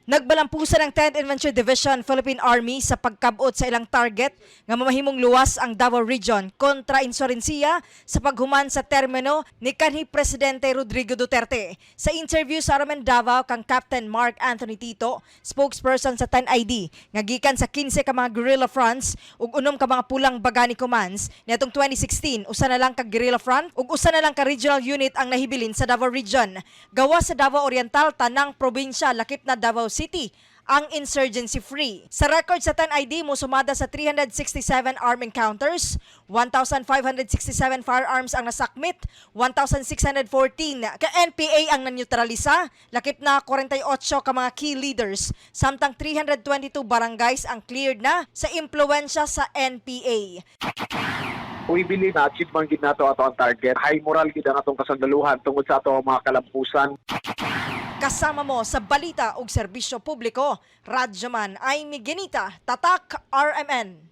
Nagbalampusan ang 10th Infantry Division, Philippine Army, sa pagkabot sa ilang target nga mamahimong luwas ang Davao Region kontra insurhensiya sa paghuman sa termino ni kanhi Presidente Rodrigo Duterte. Sa interview sa RMN Davao kang Captain Mark Anthony Tito, spokesperson sa 10 ID, nga gikan sa 15 ka mga guerrilla fronts ug 6 ka mga Pulang Bagani Commands niadtong 2016, usa na lang ka guerrilla front ug usa na lang ka regional unit ang nahibilin sa Davao Region. Gawas sa Davao Oriental, tanang probinsya lakip na Davao City ang insurgency free. Sa record sa 10 ID mo sumada sa 367 armed encounters, 1,567 firearms ang nasakmit, 1,614 ka NPA ang naneutralisa, lakip na 48 ka mga key leaders, samtang 322 barangays ang cleared na sa impluwensya sa NPA. We believe na achieve man gid nato ato ang target. High moral gid ang atong kasandaluhan tungod sa ato ang mga kalampusan. Kasama mo sa balita ug serbisyo publiko, Radyoman Aimee Genita, Tatak RMN.